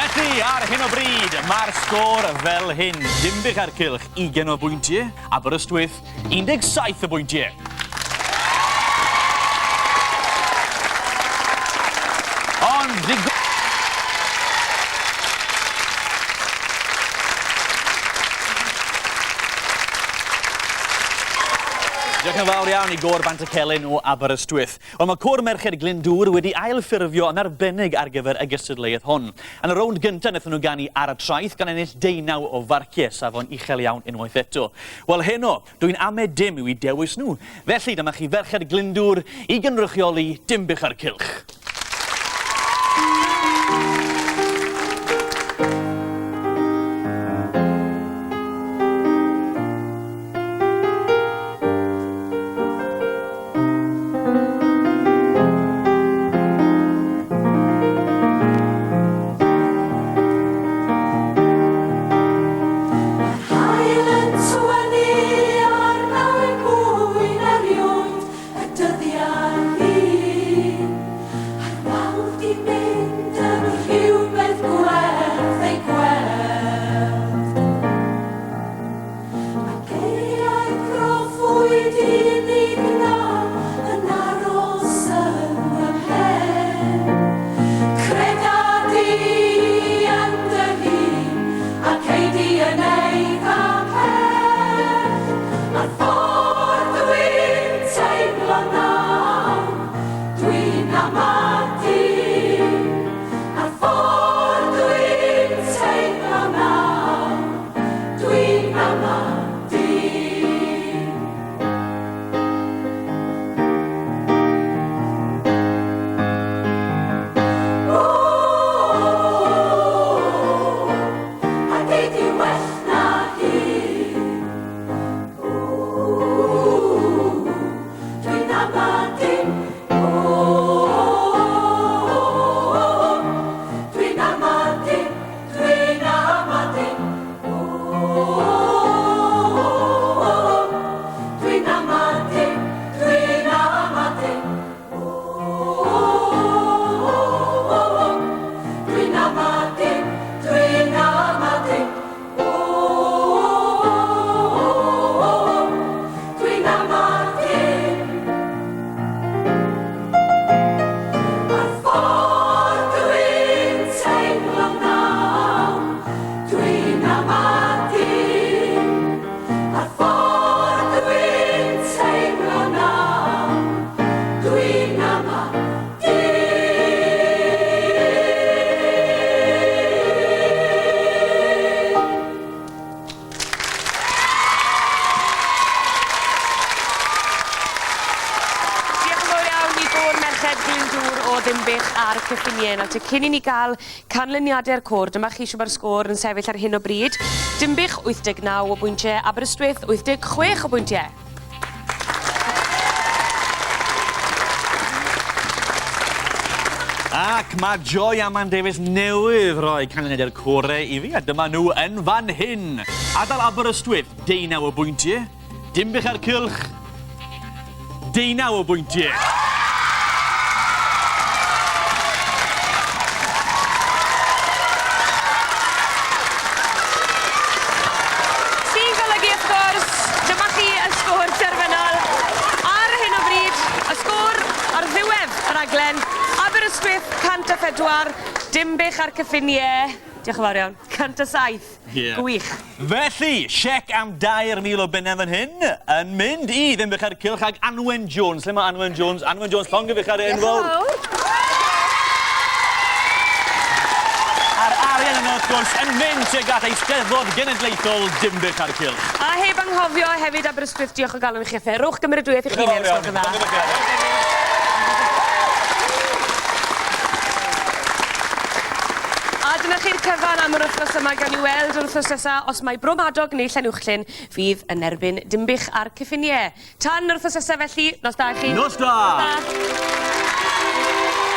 Felly, ar hyn o bryd, mae'r sgôr fel hyn. Dinbych a'r Cylch, 20 o bwyntiau, Aberystwyth, 17 o bwyntiau. Ond ddigon... Diolch yn fawr iawn i Gôr Bant y Celyn o Aberystwyth. Wel, mae Côr Merched Glyndŵr wedi ailffurfio yn arbennig ar gyfer y gystadleuaeth hon. Yn y rownd gyntaf wnaethon nhw ganu Ar y Traeth gan ennill deunaw o farciau, safon uchel iawn unwaith eto. Wel heno, Dw i'n ame dim i'w dewis nhw. Felly, dyma chi Ferched Glyndŵr i gynrychioli Dinbych a'r Cylch. Mae'r haul yn tywynnu arna i mwy na rioed y dyddiau hyn, a'r wawr 'di mynd yn rhywbeth gwerth ei gweld. Mae geiriau proffwyd unig 'na yn aros yn fy mhen. Creda di yn dy hun, a cei di yn eitha pell. A'r ffordd dwi'n teimlo nawr, dwi'n amadu. A'r ffordd dwi'n teimlo nawr, Dwi'n amau dim. O, a gei di well na hi. O, dwi'n amau dim. O, dwi'n amau dim. Dwi'n amau dim. Dwi'n amau dim, dwi'n amau dim. Dwi'n amau dim, dwi'n amau dim. Dwi'n amau dim. A'r ffordd dwi'n teimlo nawr, dwi'n amadu. A'r ffordd dwi'n teimlo nawr, dwi'n amadu. Diolch yn fawr iawn i Gôr Merched Glyndŵr o Ddinbych a'r Cyffiniau. Nawr te cyn i ni gael canlyniadau'r côr, dyma chi shwt mae'r sgôr yn sefyll ar hyn o bryd. Dinbych 89 o bwyntiau, Aberystwyth 86 o bwyntiau. Ac mae Joy Aman Davies newydd roi canlyniadau'r corau i fi, a dyma nhw yn fan hyn. Ardal Aberystwyth, deunaw o bwyntiau. Dinbych a'r Cylch, deunaw o bwyntiau. Sy'n golygu, wrth gwrs, dyma chi y sgôr terfynol ar hyn o bryd, y sgôr ar ddiwedd y rhaglen, Aberystwyth 104, Dinbych a'r Cyffiniau, diolch yn fawr iawn, 107. Ie. Gwych. Felly, siec am 3,000 o bunnau fan hyn yn mynd i Ddinbych a'r Cylch ag Anwen Jones. Lle mae Anwen Jones? Anwen Jones, llongyfarchiadau enfawr. Diolch yn fawr. A'r arian yna, wrth gwrs, yn mynd tuag at Eisteddfod Genedlaethol Dinbych a'r Cylch. A heb anghofio hefyd Aberystwyth, diolch o galon i chi a pherwch gymeradwyaeth i'ch hunain, os gwelwch yn dda. A dyna chi'r cyfan am yr wythnos yma. Gawn ni weld yr wythnos nesa os mai Bro Madog neu Llanuwchllyn fydd yn erbyn Dinbych a'r Cyffiniau. Tan yr wythnos nesa felly, nos da i chi. Nos da! Nos da!